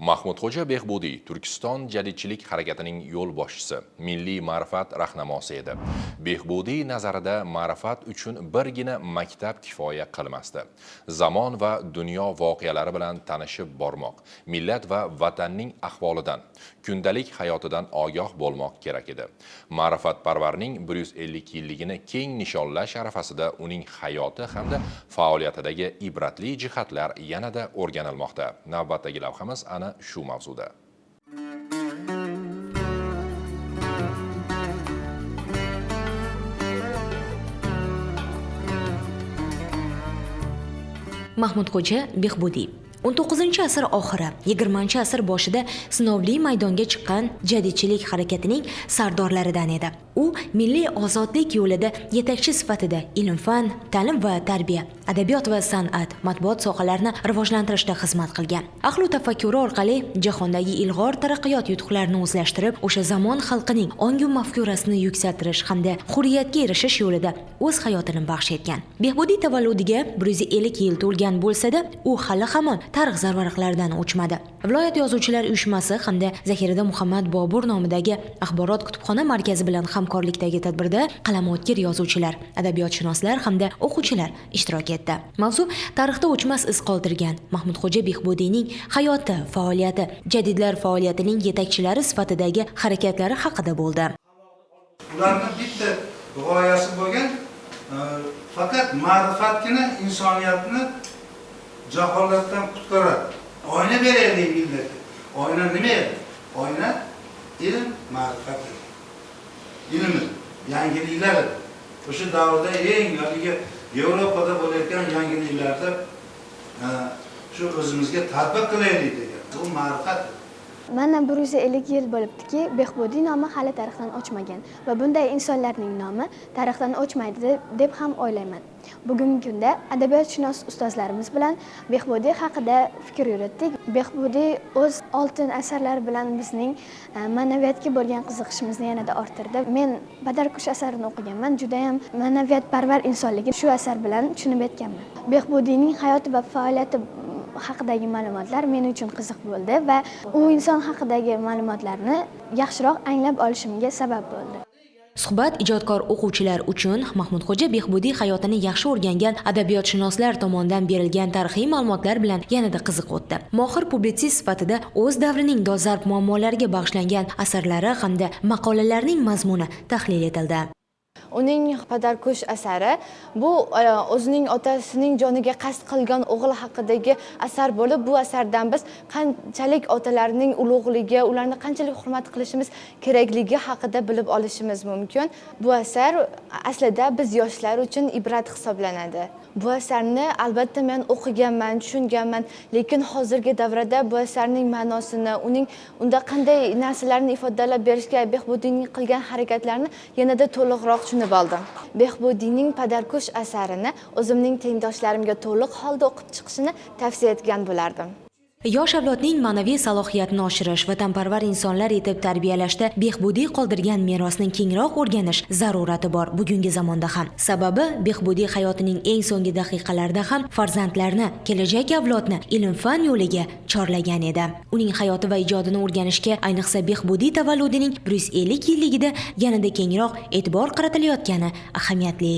Mahmudxo'ja Behbudiy Turkiston jadidchilik harakatining yo'lboshchisi, milliy ma'rifat rahnamosi edi. Behbudiy nazarida ma'rifat uchun birgina maktab kifoya qilmasdi. Zamon va dunyo voqealari bilan tanishib bormoq, millat va vatanning ahvolidan, kundalik hayotidan ogoh bo'lmoq kerak edi. Ma'rifatparvarning 150 yilligini keng nishonlash arafasida uning hayoti hamda faoliyatidagi ibratli jihatlar yanada o'rganilmoqda. Navbatdagi lavhamiz ana shu mavzuda. Mahmudxo'ja Behbudiy 19-asr oxiri, 20-asr boshida sinovli maydonga chiqqan jadidchilik harakatining sardorlaridan edi. U milliy ozodlik yo'lida yetakchi sifatida ilm-fan, ta'lim va tarbiya, adabiyot va san'at, matbuot sohalarini rivojlantirishda xizmat qilgan. Aqlu tafakkuri orqali jahondagi ilg'or taraqqiyot yutuqlarini o'zlashtirib, o'sha zamon xalqining ongu mafkurasini yuksaltirish hamda hurriyatga erishish yo'lida o'z hayotini baxsh etgan. Behbudiy tavalludiga 150 yil to'lgan bo'lsa-da, u hali hamon tarix zarvaraqlaridan o'chmadi. Viloyat yozuvchilar uyushmasi hamda Zahiriddin Muhammad Bobur nomidagi axborot kutubxona markazi bilan hamkorlikdagi tadbirda qalami o'tkir yozuvchilar, adabiyotshunoslar hamda o'quvchilar ishtirok etdi. Mavzu tarixda o'chmas iz qoldirgan Mahmudxo'ja Behbudiyning hayoti, faoliyati, jadidlar faoliyatining yetakchilari sifatidagi harakatlari haqida bo'ldi. Ularning bitta g'oyasi bo'lgan, faqat ma'rifatgina insoniyatni jaholatdan qutqaradi. Oyna beraylik millatga. Oyna nima edi? Oyna ilm, ma'rifat edi. Ilm, yangiliklar edi. O'sha davrda eng haligi Yevropada bo'layotgan yangiliklarni shu o'zimizga tatbiq qilaylik degan. Bu ma'rifat edi. Mana 150 yil bo'libdiki, Behbudiy nomi hali tarixdan o'chmagan va bunday insonlarning nomi tarixdan o'chmaydi deb ham o'ylayman. Bugungi kunda adabiyotshunos ustozlarimiz bilan Behbudiy haqida fikr yuritdik. Behbudiy o'z oltin asarlari bilan bizning ma'naviyatga bo'lgan qiziqishimizni yanada orttirdi. Men Badarkush asarini o'qiganman, juda ham ma'naviyatparvar insonligini shu asar bilan tushunib yetganman. Behbudiyning hayoti va faoliyati haqidagi ma'lumotlar men uchun qiziq bo'ldi va u inson haqidagi ma'lumotlarni yaxshiroq anglab olishimga sabab bo'ldi. Suhbat ijodkor o'quvchilar uchun Mahmudxo'ja Behbudiy hayotini yaxshi o'rgangan adabiyotshunoslar tomonidan berilgan tarixiy ma'lumotlar bilan yanada qiziq o'tdi. Mohir publitsist sifatida o'z davrining dolzarb muammolariga bag'ishlangan asarlari hamda maqolalarining mazmuni tahlil etildi. Uning Padarkush asari bu o'zining otasining joniga qasd qilgan o'g'il haqidagi asar bo'lib, bu asardan biz qanchalik otalarning ulug'ligi, ularni qanchalik hurmat qilishimiz kerakligi haqida bilib olishimiz mumkin. Bu asar aslida biz yoshlar uchun ibrat hisoblanadi. Bu asarni albatta men o'qiganman, tushunganman, lekin hozirgi davrda bu asarning ma'nosini, uning unda qanday narsalarni ifodalab berishga Behbudiyning qilgan harakatlarini yanada to'liqroq tushunib oldim. Behbudiyning Padarkush asarini o'zimning tengdoshlarimga to'liq holda o'qib chiqishini tavsiya etgan bo'lardim. Yosh avlodning ma'naviy salohiyatini oshirish, vatanparvar insonlar etib tarbiyalashda Behbudiy qoldirgan merosni kengroq o'rganish zarurati bor bugungi zamonda ham. Sababi Behbudiy hayotining eng so'nggi daqiqalarida ham farzandlarni, kelajak avlodni ilm-fan yo'liga chorlagan edi. Uning hayoti va ijodini o'rganishga ayniqsa Behbudiy tavalludining 150 yilligida yanada kengroq e'tibor qaratilayotgani ahamiyatli.